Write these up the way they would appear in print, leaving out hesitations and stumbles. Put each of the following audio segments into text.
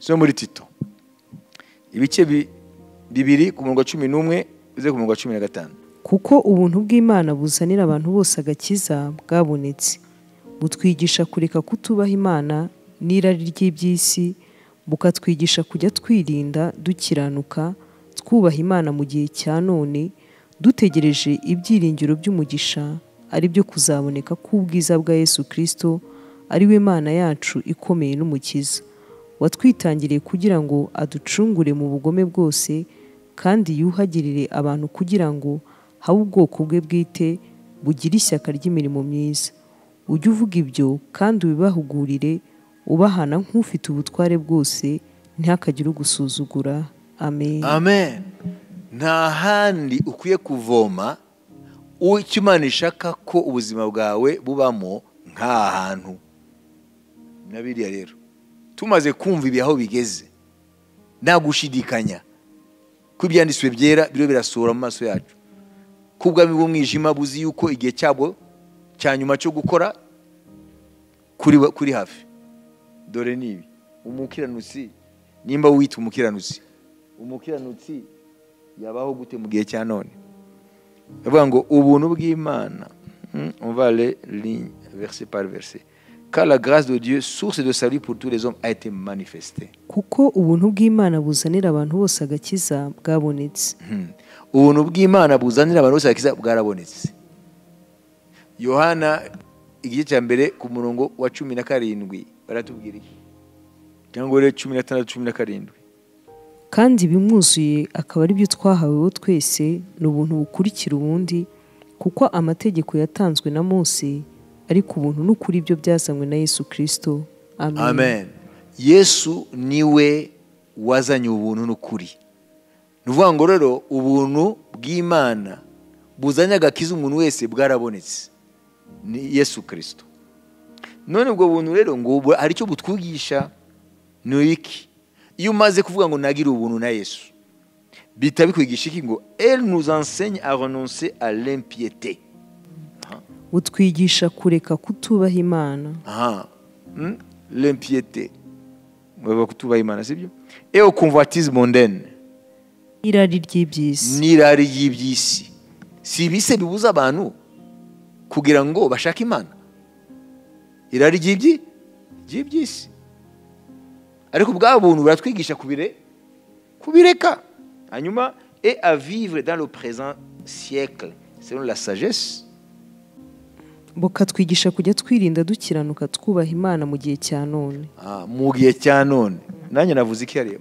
So muri Tito ibice 2 ku murongo wa 11 uze ku murongo wa 15. Kuko ubuntu bw'Imana buzanira abantu bose agakiza bwabonetse, butwigisha kureka kutubaha Imana n'irari ry'iby'isi, bukatwigisha kujya twirinda dukiranuka, twubaha Imana mu gihe cya none, dutegereje ibyiringiro by'umugisha ari byo kuzaboneka k'ubwiza bwa Yesu Kristo, ari we Mana yacu ikomeye n'Umukiza, watwitangiriye kugira ngo aducungure mu bugome bwose, kandi yuhagirire abantu kugira ngo habe ubwoko bwe bwite bugira ishyaka ry'imirimo myiza. Ujye uvuga ibyo kandi ubibahugurire, ubahana nk'ufite ubutware bwose, ntihakagire ugusuzugura. Amen. Amen. Nta handi ukwiye kuvoma icyo Imana ishaka ko ubuzima bwawe bubamo nk'aha hantu. Na biriya rero tumaze kumva ibi aho bigeze, nta gushidikanya ko ibyanditswe byera biriho birasohora mu maso yacu, ko ubwami bw'umwijima buzi yuko igihe cyabwo cya nyuma cyo gukora kuri hafi. Dore nibi umukiranutsi, nimba wita umukiranutsi, umukiranutsi yabaho gute mu gihe cya none? Bavuga ngo ubuntu bw'Imana, on va aller ligne verset par verset. Car la grâce de Dieu, source de salut pour tous les hommes, a été manifestée. Kuko ubuntu bw'Imana buzanira abantu bose agakiza bwabonetse. Ubuntu bw'Imana buzanira abantu bose agakiza bwarabonetse. Yohana igice cya mbere ku murongo wa 17 baratubwira iki? Cyangwa rero 16 17. Kandi bimwuzuye akaba ari byo twahawe twese, ni ubuntu bukurikira ubundi, kuko amategeko yatanzwe na Mose, ariko ubuntu n'ukuri byo byazanywe na Yesu Kristo. Amen. Amen. Yesu niwe wazanye ubuntu n'ukuri. Ni ukuvuga ngo rero ubuntu bw'Imana buzanye agakiza umuntu wese bwarabonetse, ni Yesu Kristo. None ubwo buntu rero ngo hari icyo butwigisha, ni iki? Iyo umaze kuvuga ngo nagira ubuntu na Yesu, bita bikwigisha iki? Ngo elle nous enseigne à renoncer à l'impiété. Butwigisha kureka kutubaha Imana. Aha. L'impiété. Baba kutubaha Imana, sibyo? Et aux convoitises mondaines. N'irari ry'iby'isi. N'irari ry'iby'isi. Si ibise bibuza abantu kugira ngo bashake Imana. Irari ry'iby'isi. Ariko bwa buntu buratwigisha kubireka. Hanyuma et à vivre dans le présent siècle selon la sagesse. Bukatwigisha kujya twirinda dukiranuka, twubaha Imana mu gihe cya none. Mu gihe cya none. Nanjye navuze iki hariya?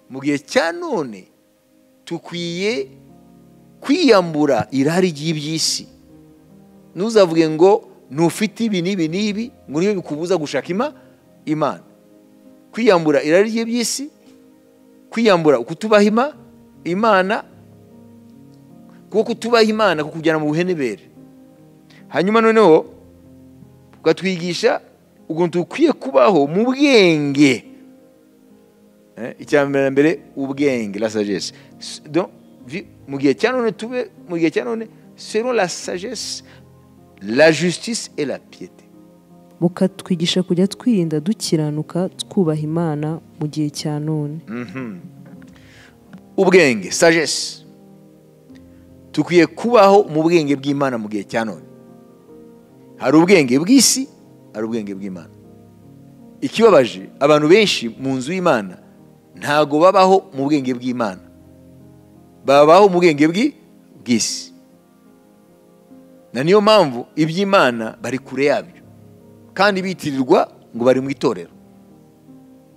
Mu gihe cya none tukwiye kwiyambura irari ry'iby'isi. Ntuzavuge ngo ntufite ibi n'ibi n'ibi ngo niyo bikubuza gushaka Imana. Kwiyambura irari ry'iby'isi, kwiyambura kutubaha Imana, kuko kutubaha Imana kukujyana mu buhenebere. Hanyuma noneho ukatwigisha ukuntu dukwiye kubaho mu bwenge. Icya mbere ubwenge, la sagesse. Donc mu gihe cya none tube mu gihe cya none selon la sagesse, la justice et la piété. Bukatwigisha kujya twirinda dukiranuka, twubaha Imana mu gihe cya none. Ubwenge, sagesse. Tukwiye kubaho mu bwenge bw'Imana mu gihe cya none. Hari ubwenge bw'isi, hari ubwenge bw'Imana. Ikibabaje, abantu benshi mu nzu y'Imana ntago babaho mu bwenge bw'Imana, babaho mu bwenge bw'isi. Na niyo mpamvu iby'Imana bari kure yabyo, kandi bitirirwa ngo bari mu itorero.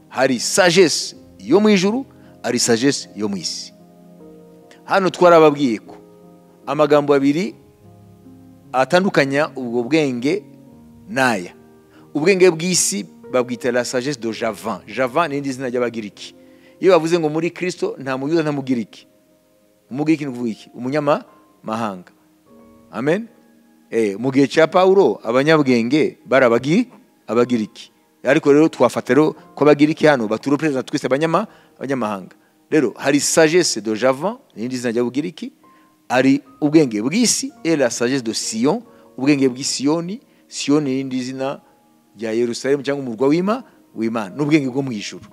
Hari sagesse yo mu ijuru, hari sagesse yo mu isi. Hano twarababwiye ko amagambo abiri atandukanya ubwo bwenge naya. Ubwenge bw'isi babwita la sagesse de Javan. Javan ni indi zina ry'Abagiriki. Iyo bavuze ngo muri Kristo nta muyuda nta mugiriki. Umugiriki ni kuvuga iki? Umunyamahanga. Amen. Mu gihe cya Paulo abanyabwenge bari Abagiriki. Ariko rero twafata rero ko Abagiriki hano baturepresenta twese abanyamahanga. Rero hari sagesse de Javan, ni indi zina ry'Abagiriki, hari ubwenge bw'isi et la sagesse de Sion, ubwenge bw'Isiyoni. Siyoni ni indi zina rya Yerusalemu cyangwa umurwa w'Imana, n'ubwenge bwo mu ijuru.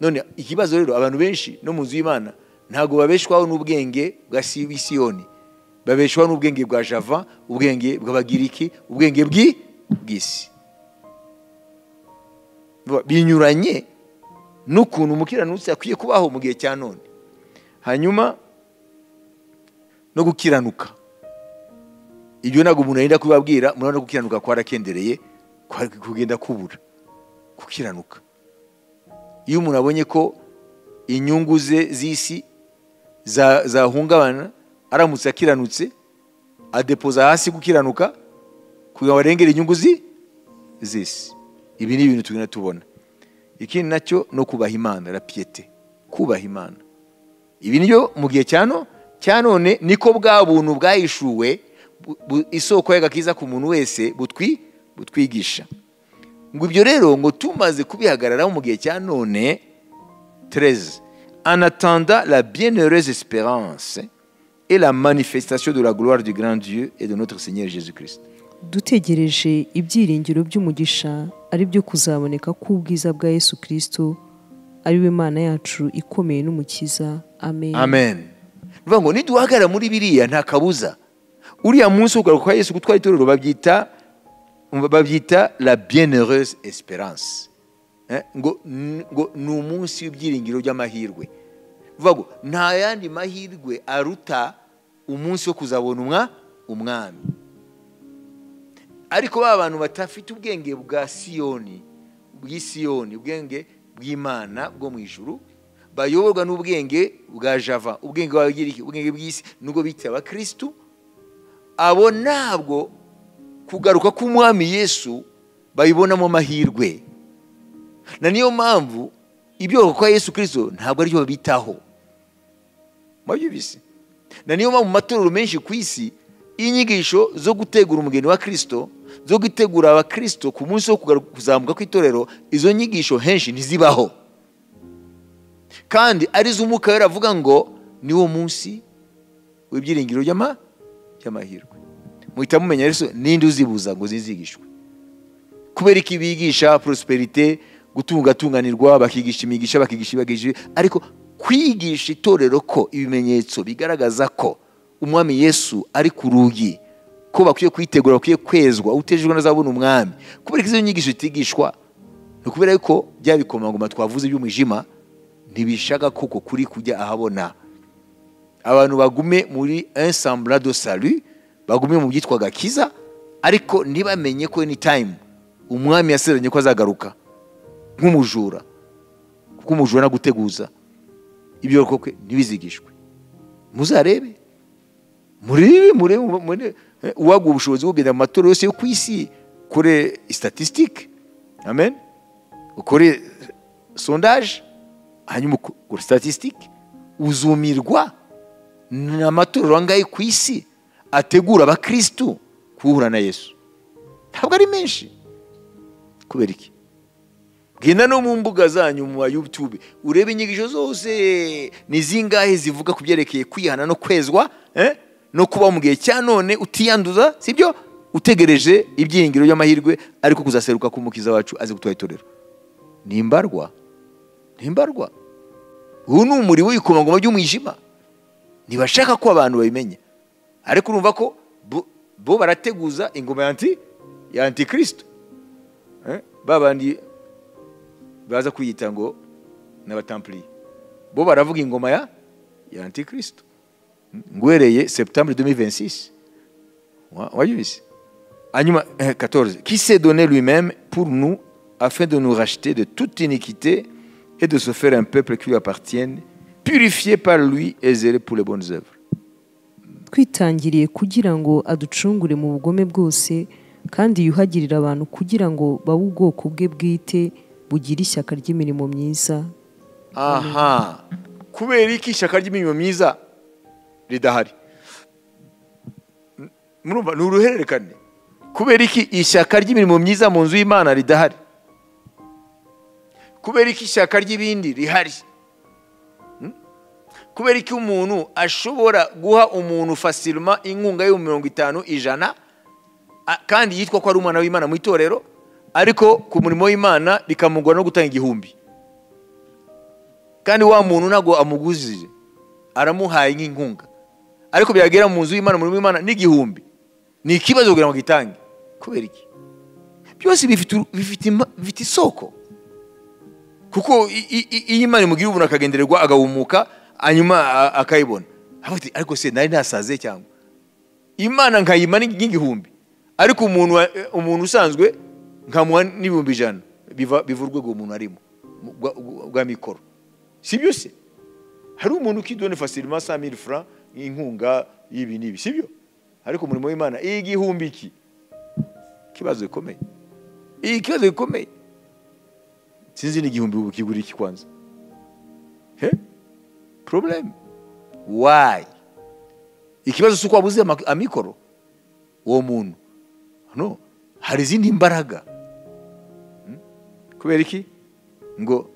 None ikibazo rero, abantu benshi no mu nzu y'Imana ntabwo babeshwaho n'ubwenge bwa Siyoni, babeshwaho n'ubwenge bwa Java, ubwenge bw'Abagiriki, ubwenge bw'isi. Binyuranye n'ukuntu umukiranutsi akwiye kubaho mu gihe cya none. Hanyuma no gukiranuka, ibyo ntabwo umuntu yenda kubabwira. Murabona gukiranuka kwarakendereye, kugenda kubura gukiranuka. Iyo umuntu abonye ko inyungu ze z'isi zahungabana aramutse akiranutse, adepoza hasi gukiranuka kugira ngo arengere inyungu z'isi. Ibi ni ibintu tugenda tubona. Ikindi nacyo no kubaha Imana, la piété, kubaha Imana. Ibi nibyo mu gihe cya none, niko bwa buntu bwahishuwe, isoko y'agakiza ku muntu wese, butwigisha. Ngo ibyo rero ngo tumaze kubihagararaho mu gihe cya none. 13, en attendant la bienheureuse espérance et la manifestation de la gloire du grand Dieu et de notre Seigneur Jésus-Christ. Dutegereje ibyiringiro by'umugisha, ari byo kuzaboneka k'ubwiza bwa Yesu Kristo, ari we Mana yacu ikomeye n'Umukiza. Amen. Amen. Bivuga ngo niduhagarara muri biriya, nta kabuza uriya munsi wo kugaruka kwa Yesu gutwara itorero babyita la bienheureuse espérance. Ngo ni umunsi w'ibyiringiro by'amahirwe. Bivuga ngo nta yandi mahirwe aruta umunsi wo kuzabona umwami. Ariko ba bantu batafite ubwenge bwa Siyoni, bw'Isiyoni, ubwenge bw'Imana bwo mu ijuru, bayoborwa n'ubwenge bwa Java, ubwenge bw'Abagiriki, ubwenge bw'isi, nubwo bita abakristu, abo ntabwo kugaruka k'umwami Yesu bayibonamo amahirwe. Na niyo mpamvu ibyo kwa Yesu Kristo ntabwo aribyo babitaho. Mwabyumvise? Na niyo mpamvu mu matorero menshi ku isi inyigisho zo gutegura umugeni wa Kristo, zo gutegura abakristo ku munsi wo kuzamuka kw'itorero, izo nyigisho henshi ntizibaho, kandi arizo Umwuka Wera avuga ngo niwo munsi w'ibyiringiro by'amahirwe. Muhita mumenya rero ninde uzibuza ngo zizigishwe. Kubera iki bigisha prospérité, gutungatunganirwa, bakigisha imigisha, bakigisha, bakigisha, ariko kwigisha itorero ko ibimenyetso bigaragaza ko umwami Yesu ari ku rugi, ko bakwiye kwitegura, bakwiye kwezwa, utejejwe ntazabona umwami, kubera ko izo nyigisho zitigishwa? Ni ukubera ko bya bikomangoma twavuze by'umwijima ntibishaka koko kuri kujya ahabona. Abantu bagume muri un semblant de salut, bagume mu byitwa gakiza, ariko ntibamenye ko anytime umwami yasezeranye ko azagaruka nk'umujura, kuko umujura naguteguza. Ibyo koko ntibizigishwe. Muzarebe, murebe, murebe, uwaguha ubushobozi bwo kugenda mu matorero yose yo ku isi, ukore statistique, amen, ukore sondage, hanyuma ukore statistique, uzumirwa ni amatorero angahe ku isi ategura abakristu guhura na Yesu. Ntabwo ari menshi. Kubera iki? Genda no mu mbuga zanyu mu YouTube urebe inyigisho zose ni zingahe zivuga ku byerekeye kwihana no kwezwa, no kuba mu gihe cya none utiyanduza, sibyo, utegereje ibyiringiro by'amahirwe ariko kuzaseruka k'umukiza wacu azi gutwara itorero. Nimbarwa, nimbarwa. Ubu ni umurimo w'ibikomangoma by'umwijima, ntibashaka ko abantu babimenya. Ariko urumva ko bo barateguza ingoma ya antikristo, babandi baza kwiyita ngo n'abatampliye, bo baravuga ingoma ya antikristo ngwereye septembre 2026. Wabyumvise? Hanyuma 14, qui s'est donné lui-même pour nous afin de nous racheter de toute iniquité et de se faire un peuple qui lui appartienne, purifié par lui et zélé pour les bonnes œuvres. Twitangiriye kugira ngo aducungure mu bugome bwose, kandi yuhagirire abantu kugira ngo babe ubwoko bwe bwite, bugira ishyaka ry'imirimo myiza. Aha, kubera iki ishyaka ry'imirimo myiza ridahari? Murumva ni uruhererekane. Kubera iki ishyaka ry'imirimo myiza mu nzu y'Imana ridahari? Kubera iki ishyaka ry'ibindi rihari? Kubera iki umuntu ashobora guha umuntu facilement inkunga yo 50, 100, kandi yitwa ko ari umwana w'Imana mu itorero, Ariko ku murimo w'Imana bikamugora no gutanga 1000. Kandi wa muntu ntago amuguzije, aramuhaye nk'inkunga. Ariko byagera mu nzu y'Imana, mu murimo w'Imana n'1000 ni ikibazo kugira ngo gitange. Kubera iki? Byose bifite isoko. Kuko iyo Imana imugira ubuntu akagendererwa agahumuka hanyuma akayibona. Ariko se nari nasaze cyangwa Imana nkayima n'1000, ariko umuntu usanzwe nkamuha n'100,000, biva urwego umuntu arimo bwa mikoro. Si byo se? Hari umuntu ukidone facilement 100,000 francs inkunga y'ibi n'ibi, si byo? Ariko umurimo w'Imana 1000 iki? Kibazo gikomeye. Ikibazo gikomeye. Sinzi n'1000 ubu kigura iki kwanza. He? Problem. Why? Ikibazo suko abuze amikoro uwo muntu. No, hari izindi mbaraga. Kubera iki? Ngo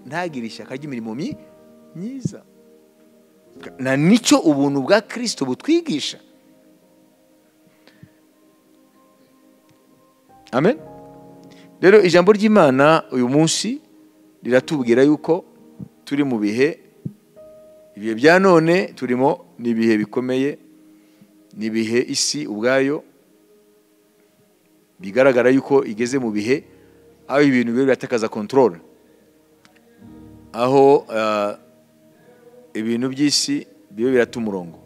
ntagire ishyaka ry'imirimo myiza. Na nicyo ubuntu bwa Kristo butwigisha. Amen. Rero ijambo ry'Imana uyu munsi riratubwira yuko turi mu bihe, ibihe bya none turimo ni ibihe bikomeye, ni ibihe isi ubwayo bigaragara yuko igeze mu bihe aho ibintu biba biratakaza control, aho ibintu by'isi biba birata umurongo.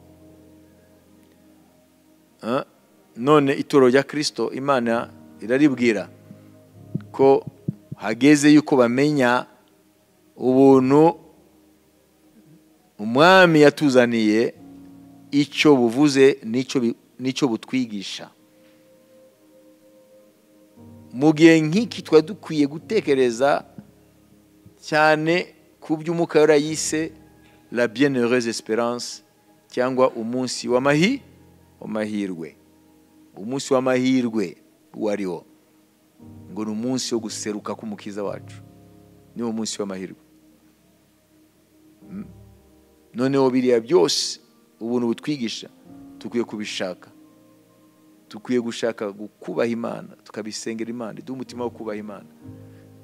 None itorero rya Kristo Imana iraribwira ko hageze yuko bamenya ubuntu umwami yatuzaniye, icyo buvuze n'icyo butwigisha. Mu gihe nk'iki twari dukwiye gutekereza cyane ku by'Umwuka Wera yise la bienheureuse espérance, cyangwa umunsi w'amahirwe. Umunsi w'amahirwe wariho ngo ni umunsi wo guseruka k'umukiza wacu, niwo munsi w'amahirwe. Noneho biriya byose ubuntu butwigisha tukwiye kubishaka. Tukwiye gushaka kubaha Imana, tukabisengera Imana, iduha umutima wo kubaha Imana,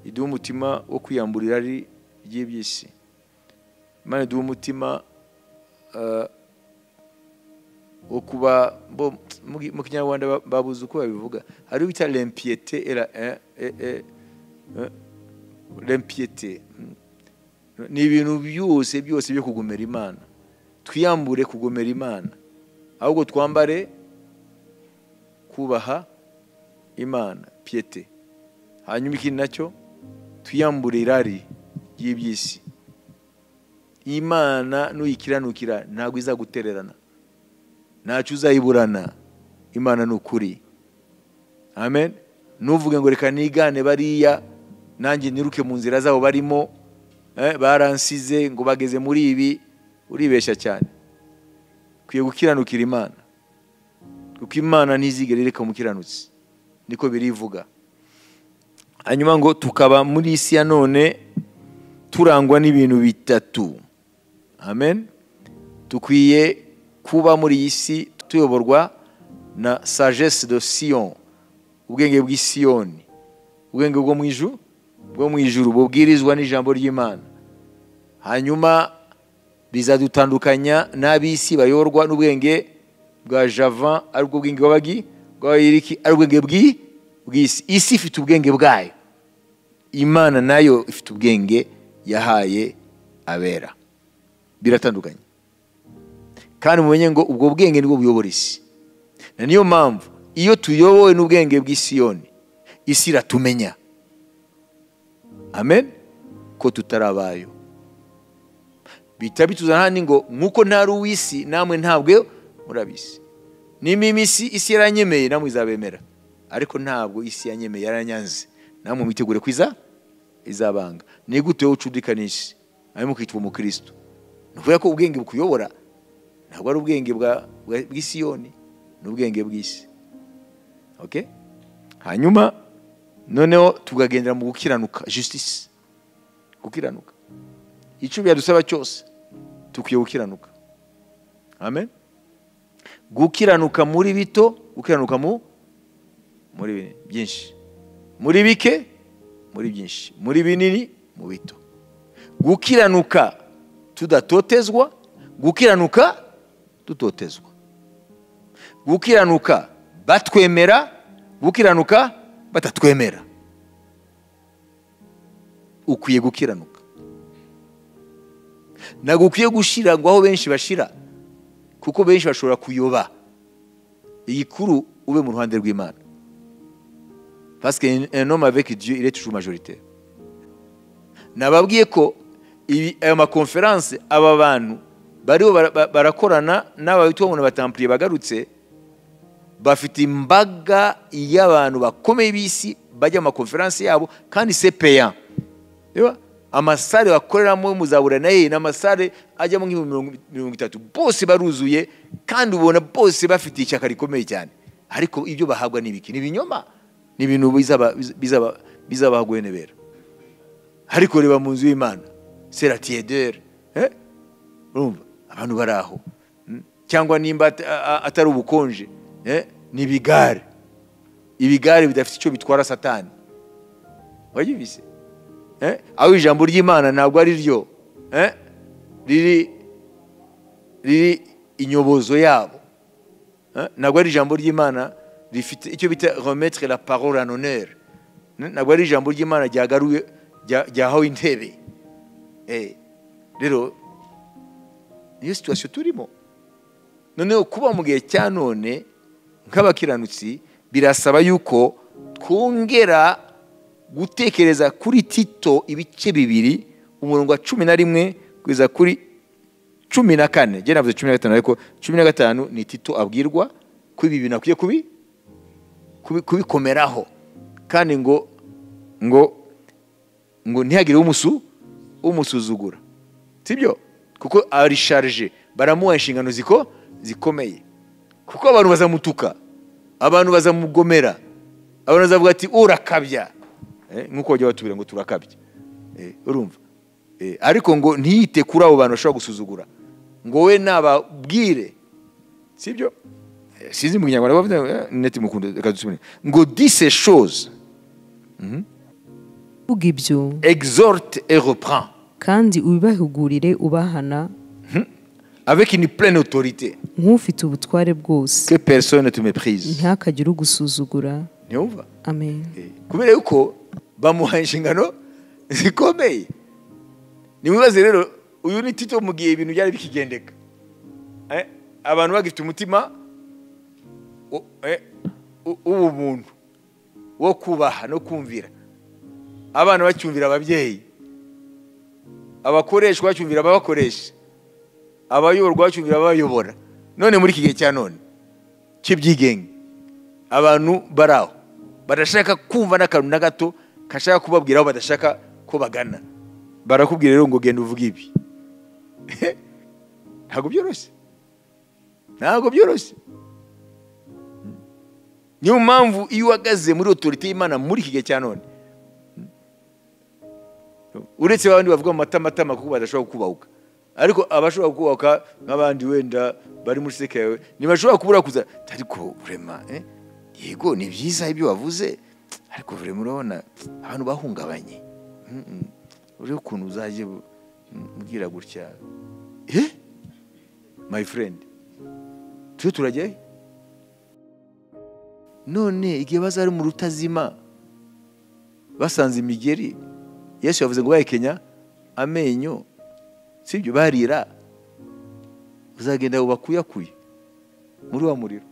iduha umutima wo kwiyambura irari ry'iby'isi. Imana iduha umutima wo kuba, mu Kinyarwanda babuze uko babivuga, hari bita l'impiété et la l'impiété. Ni ibintu byose byose byo kugomera Imana. Twiyambure kugomera Imana, ahubwo twambare kubaha Imana, piété. Hanyuma ikindi nacyo twiyambure irari ry'iby'isi. Imana nuyikiranukira ntabwo izagutererana, ntacyo uzayiburana. Imana ni ukuri. Amen. Nuvuge ngo reka nigane bariya nanjye niruke mu nzira zabo barimo, baransize ngo bageze muri ibi, uribeshya cyane. Kwiye gukiranukira Imana, kuko Imana ntizigera ireka umukiranutsi, niko birivuga. Hanyuma ngo tukaba muri isi ya none turangwa n'ibintu bitatu. Amen. Tukwiye kuba muri iyi si tuyoborwa na sagesse de Sion, ubwenge bw'Isiyoni, ubwenge bwo mu ijuru, bwo mu ijuru bubwirizwa n'ijambo ry'Imana. Hanyuma bizadutandukanya n'ab'isi bayorwa n'ubwenge bwa Javan, aribwo bwenge bw'abagi bw'Abayiriki, ari ubwenge bw'isi. Isi ifite ubwenge bwayo, Imana nayo ifite ubwenge yahaye abera. Biratandukanye. Kandi mumenye ngo ubwo bwenge nibwo buyobora isi. Na niyo mpamvu iyo tuyobowe n'ubwenge bw'Isiyoni, isi iratumenya. Amen. Ko tutarabayo. Bita bituzana handi ngo nkuko ntari uw'isi namwe ntabwo murabisi. Nimba isi isi yaranyemeye namwe izabemera. Ariko ntabwo isi yanyemeye, yaranyanze. Namwe mwitegure kwiza izabanga. Ni gute wowe ucudika n'isi hanyuma ukitwa umukristo? Nukuvuga ko ubwenge bukuyobora ntabwo ari ubwenge bw'Isiyoni, ni ubwenge bw'isi. Okay? Hanyuma noneho tukagendera mu gukiranuka, justice. Gukiranuka. Icyo byadusaba cyose tukwiye gukiranuka. Amen. Gukiranuka muri bito, gukiranuka muri byinshi. Muri bike, muri byinshi, muri binini, mu bito. Gukiranuka tudatotezwa, gukiranuka dutotezwa. Gukiranuka batwemera, gukiranuka batatwemera. Ukwiye gukiranuka. Ntabwo ukwiye gushira ngo aho benshi bashira, kuko benshi bashobora kuyoba. Igikuru ube mu ruhande rw'Imana. Parce qu'un homme avec Dieu, il est toujours majoritaire. Nababwiye ko ayo makonferanse aba bantu bariho barakorana n'abitwa ngo n'abatemplier bagarutse, bafite imbaga y'abantu bakomeye b'isi bajya mu makonferanse yabo, kandi c'est payant. Reba amasare bakoreramo muzabura naye n'amasare ajyamo nk'ibihumbi 30, bose baruzuye, kandi ubona bose bafite ishyaka rikomeye cyane. Ariko ibyo bahabwa ni ibiki? Ni ibinyoma, ni ibintu bizabaha guhenebera. Ariko reba mu nzu y'Imana, c'est la tiédeur, urumva abantu bari aho, cyangwa nimba atari ubukonje, ni ibigare, ibigare bidafite icyo bitwara Satani. Wabyumvise? Aho ijambo ry'Imana ntabwo ari ryo, riri inyobozo yabo, ntabwo ari ijambo ry'Imana rifite icyo bita remettre la parole en honneur, ntabwo ari ijambo ry'Imana ryagaruye ryahawe intebe. Rero niyo situation turimo. Noneho kuba mu gihe cya none nk'abakiranutsi birasaba yuko twongera gutekereza kuri Tito ibice 2 umurongo wa 11 kugeza kuri 14. Njye navuze 15, ariko 15 ni Tito abwirwa ko ibi bintu akwiye kubikomeraho, kandi ngo ngo ngo ntihagire umusuzugura, sibyo? Kuko ari charge, baramuha inshingano zikomeye, kuko abantu bazamutuka, abantu bazamugomera, abantu bazavuga ati urakabya, nkuko bajya batubwira ngo turakabya, urumva? Ariko ngo ntiyite kuri abo bantu bashobora gusuzugura, ngo we nababwire, sibyo? Sinzi mu Kinyarwanda bavuga neti mukunda, reka dusubire ngo dis ces choses, Vuga ibyo, exhorte et reprend, kandi ubibahugurire ubahana, avec une pleine autorité, nk'ufite ubutware bwose, que personne ne te méprise, ntihakagire ugusuzugura. Ntiyumva? Amen. Kubera yuko bamuha inshingano zikomeye. Nimubaze rero, uyu ni Tito mu gihe ibintu byari bikigendeka, abantu bagifite umutima w'ubumuntu wo kubaha no kumvira, abana bacyumvira ababyeyi, abakoreshwa bacyumvira ababakoresha, abayoborwa bacyumvira ababayobora. None muri iki gihe cya none cy'ibyigenge, abantu baraho badashaka kumva n'akantu na gato kashaka kubabwira aho badashaka ko bagana, barakubwira rero ngo genda uvuge ibi. Ntabwo byoroshye, ntabwo byoroshye. Niyo mpamvu iyo uhagaze muri autorité y'Imana muri iki gihe cya none, uretse abandi bavuga mu matamatama kuko badashobora kubahuka, ariko abashobora kubahuka nk'abandi wenda bari muri seke yawe ntibashobora kubura kuza, ariko vraiment, yego ni byiza ibyo wavuze, ariko vraiment urabona abantu bahungabanye, urebe ukuntu uzajye mbwira gutya, my friend, tujye turajyayo. None igihe bazari mu rutazima basanze imigeri, Yesu yavuze ngo bahekenya amenyo, sibyo? Barira, uzagenda ubakuyakuye muri wa muriro,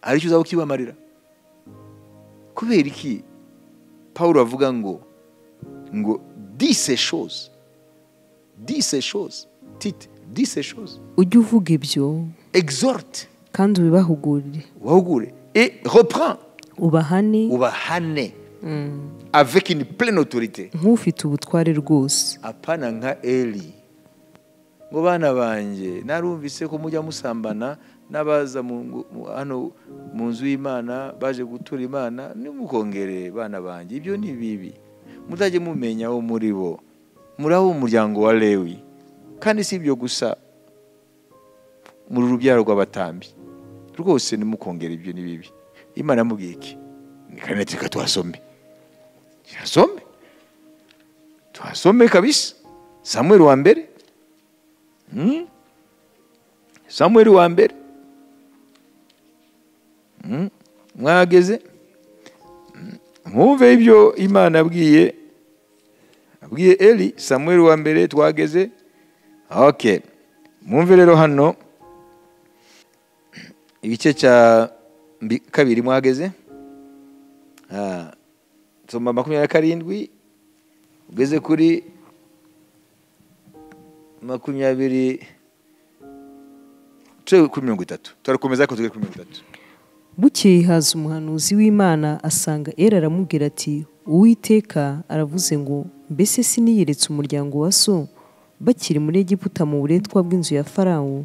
hari icyo uzaba ukibamarira. Kubera iki Paulo avuga ngo dis ces choses, dis ces choses, Tite, dis ces choses, ujye uvuga ibyo, exhorte, kandi ubibahugurire, ubahugure, et reprends, ubahane, ubahane avec une pleine autorité, nk'ufite ubutware rwose. Apana nka Eli ngo bana banjye narumvise ko mujya musambana n'abaza hano mu nzu y'Imana baje gutura Imana, nimukongere bana banjye, ibyo ni bibi, muzajye mumenya aho muri bo, muri abo umuryango wa Lewi, kandi si ibyo gusa, muri urubyaro rw'abatambyi, rwose nimukongere, ibyo ni bibi. Imana yamubwiye iki? Kandi reka tuhasome. Tuhasome. Tuhasome kabisa. Samuel wa mbere. Samuel wa mbere. Mwageze. Mwumve ibyo Imana abwiye Eli. Samuel wa mbere twageze. Okay. Mwumve rero hano igice cya kabiri mwageze. Soma 27 ugeze kuri 20 kuri 30. Turakomeza ko tugeze kuri 30. Bukeye haza umuhanuzi w'Imana asanga Eli aramubwira ati Uwiteka aravuze ngo mbese siniyeretse umuryango wa so bakiri muri Egiputa mu buretwa bw'inzu ya Farawo,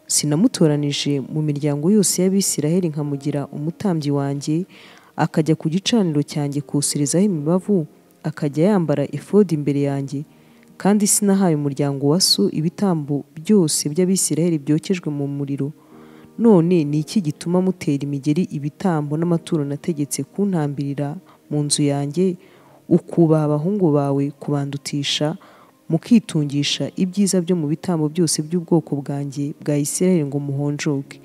sinamutoranije mu miryango yose y'Abisiraheli nkamugira umutambyi wanjye, akajya ku gicaniro cyanjye kuserezaho imibavu, akajya yambara efodi imbere yanjye, kandi sinahaye umuryango wa so ibitambo byose by'Abisiraheli byokejwe mu muriro. None ni iki gituma mutera imigeri ibitambo n'amaturo nategetse kuntambirira mu nzu yanjye, ukubaha abahungu bawe kubandutisha, mukitungisha ibyiza byo mu bitambo byose by'ubwoko bwanjye bwa Isiraheli ngo muhonjoke?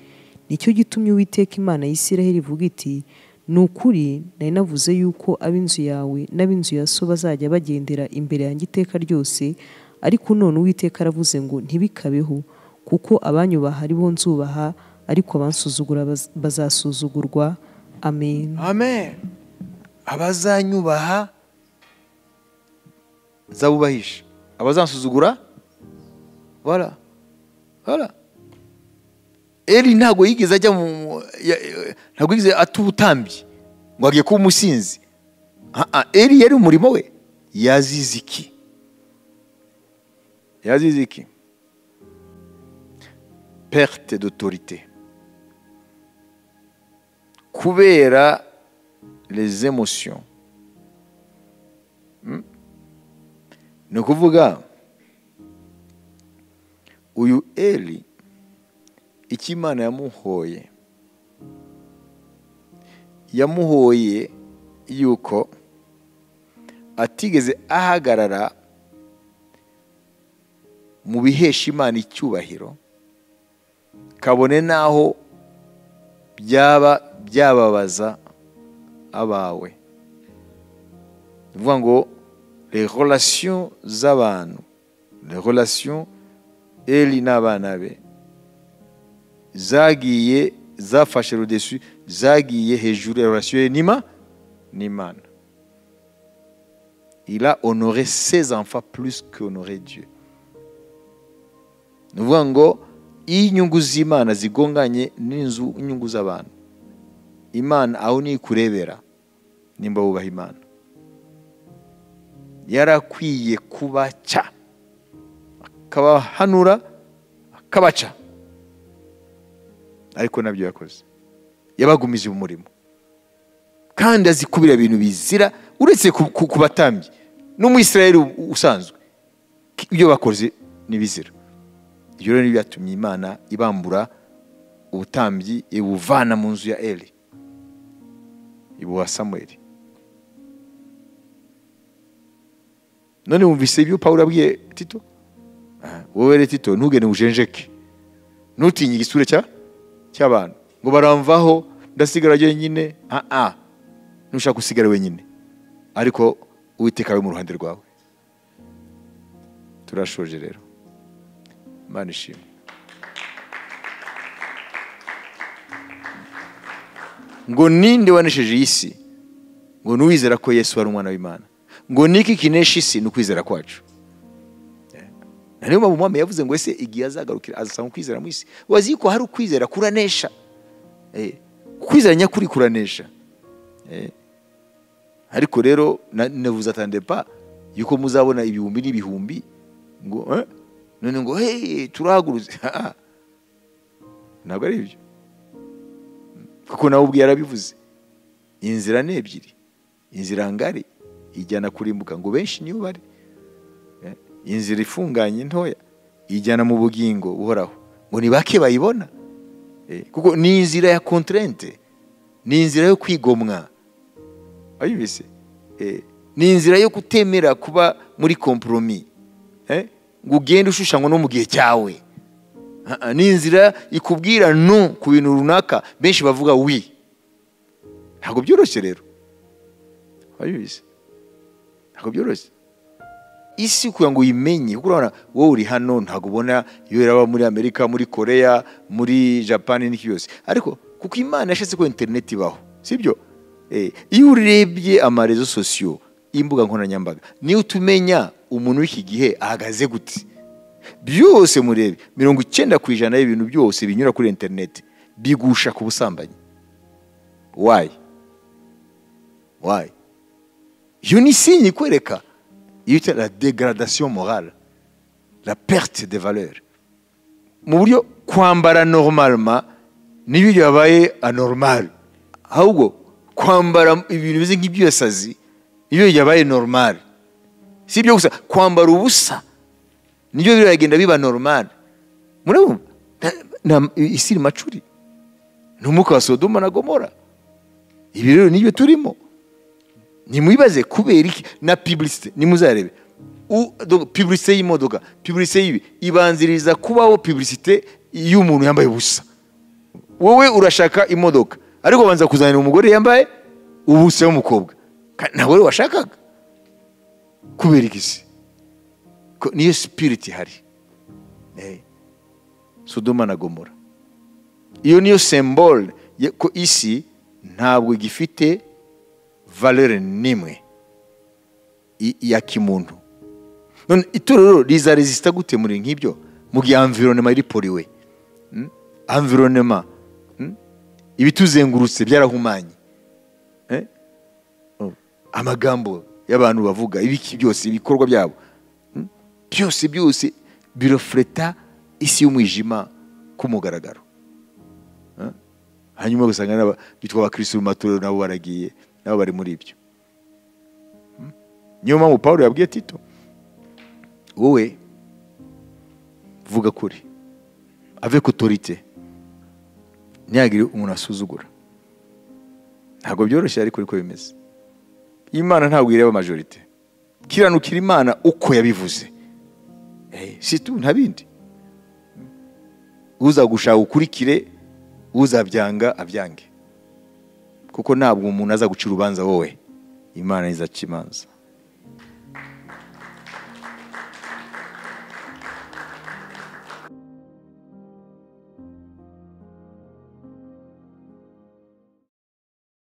Nicyo gitumye Uwiteka Imana y'Isiraheli ivuga iti ni ukuri nari navuze yuko ab'inzu yawe n'ab'inzu ya so bazajya bagendera imbere yanjye iteka ryose, ariko none Uwiteka aravuze ngo ntibikabeho, kuko abanyubaha ari bo nzubaha, ariko abansuzugura bazasuzugurwa. Amen. Amen. Abazanyubaha nzabubahisha, abazansuzugura voilà. Voilà. Eli ntago yigeze ajya mu ntago yigeze atubutambye ngo agiye kuba umusinzi. Eli yari umurimo we. Yazize iki? Yazize iki? Perte d'autorité. Kubera les émotions. Ni ukuvuga uyu Eli icyo Imana yamuhoye yuko atigeze ahagarara mu bihesha Imana icyubahiro, kabone naho byaba byababaza abawe. Ni ngo les relations z'abantu, les relations Eli n'abana be zagiye zafashe le dessus, zagiye hejuru ya relation ye n'Imana. Il a honoré ses enfants plus qu'honoré Dieu. Ni ukuvuga ngo iyo inyungu z'Imana zigonganye n'inzu inyungu z'abantu, Imana aho ni kurebera nimba wubaha Imana. Yarakwiye kubaca, akabahanura, akabaca, ariko nabyo yakoze. Yabagumije umurimo kandi azi kubira ibintu bizira, uretse kubatambyi n'Umwisirayeli usanzwe ibyo bakoze nibizira. Ibyo rero byatumye Imana ibambura ubutambyi, ibuvana mu nzu ya Eli ibuha Samuel. None wumvise ibyo Paulo abwiye Tito? Wowe rero Tito ntugende ujenjeke, ntutinye igisura cy'abantu ngo baramvaho ndasigara jyenyine. Ntushaka gusigara wenyine, ariko Uwiteka ari mu ruhande rwawe. Turashoje rero. Imana ishimwe. Ngo ninde wanesheje iyi si? Ngo nuwizera ko Yesu ari umwana w'Imana. Ngo niki kinesha isi? Ni ukwizera kwacu. Niyo mpamvu umwami yavuze ngo ese igihe azagarukira azasanga ukwizera mu isi. Wazi ko hari ukwizera kuranesha. Kwizera nyakuri kuranesha. Ariko rero ne vous attendez pas yuko muzabona ibihumbi n'ibihumbi ngo none ngo hey turahagurutse. Ntabwo ari ibyo, kuko nawe ubwe yarabivuze. Inzira ni ebyiri, inzira ngari ijyana kurimbuka ngo benshi niyo bari, inzira ifunganye ntoya ijyana mu bugingo buhoraho ngo ni bake bayibona. Kuko ni inzira ya contrainte, ni inzira yo kwigomwa. Wayumvise? Ni inzira yo kutemera kuba muri compromis, ngo ugende ushushanywa no mu gihe cyawe. Ni inzira ikubwira no ku bintu runaka benshi bavuga oui. Ntabwo byoroshye rero. Wayumvise? Ntabwo byoroshye. Isi kugira ngo uyimenye, kuko urabona wowe uri hano ntabwo ubona iyo iraba muri Amerika, muri Korea, muri Japan n'iki byose. Ariko kuko Imana yashatse ko internet ibaho, sibyo? Iyo urebye amarezo sosiyo, imbuga nkoranyambaga, niyo utumenya umuntu w'iki gihe ahagaze gute. Byose murebe 90% y'ibintu byose binyura kuri internet bigusha ku busambanyi. Why? Why? Iyo ni signe ikwereka iyo la dégradation morale, la perte de valeur. Mu buryo kwambara normalement nibyo byabaye anormal, ahubwo kwambara ibintu bimeze nk'ibyasazi nibyo byabaye normal. Si ibyo gusa, kwambara ubusa nibyo biragenda biba normal. Murabona isi iri macuri, ni umwuka wa Sodoma na Gomora. Ibi rero nibyo turimo. Nimwibaze kubera iki na publicité, nimuzarebe publicité y'imodoka, publicité y'ibi ibanziriza kubaho publicité y'umuntu yambaye ubusa. Wowe urashaka imodoka ariko banza kuzanira umugore yambaye ubusa w'umukobwa, ntabwo washakaga. Kubera iki se? Niyo spirit ihari. Sodoma na Gomora, iyo niyo symbole ko isi ntabwo igifite valeur nimwe ya kimuntu. None itorero rizaresista gute muri nk'ibyo mu gihe environnement iri pollué? Environnement, ibituzengurutse byarahumanye, amagambo y'abantu bavuga ibiki byose, ibikorwa byabo byose byose birefleta isi y'umwijima ku mugaragaro. Hanyuma ugasanga bitwa abakristo mu matorero nabo baragiye, nabo bari muri ibyo. Niyo mpamvu Paulo yabwiye Tito, wowe vuga kuri avec autorité, ntihagire umuntu asuzugura. Ntabwo byoroshye ariko niko bimeze. Imana ntabwo ireba majorité, kiranukira Imana uko yabivuze, si tu, nta bindi. Uzagushaka ukurikire, uzabyanga abyange, kuko ntabwo umuntu aza guca urubanza wowe, Imana izaca imanza.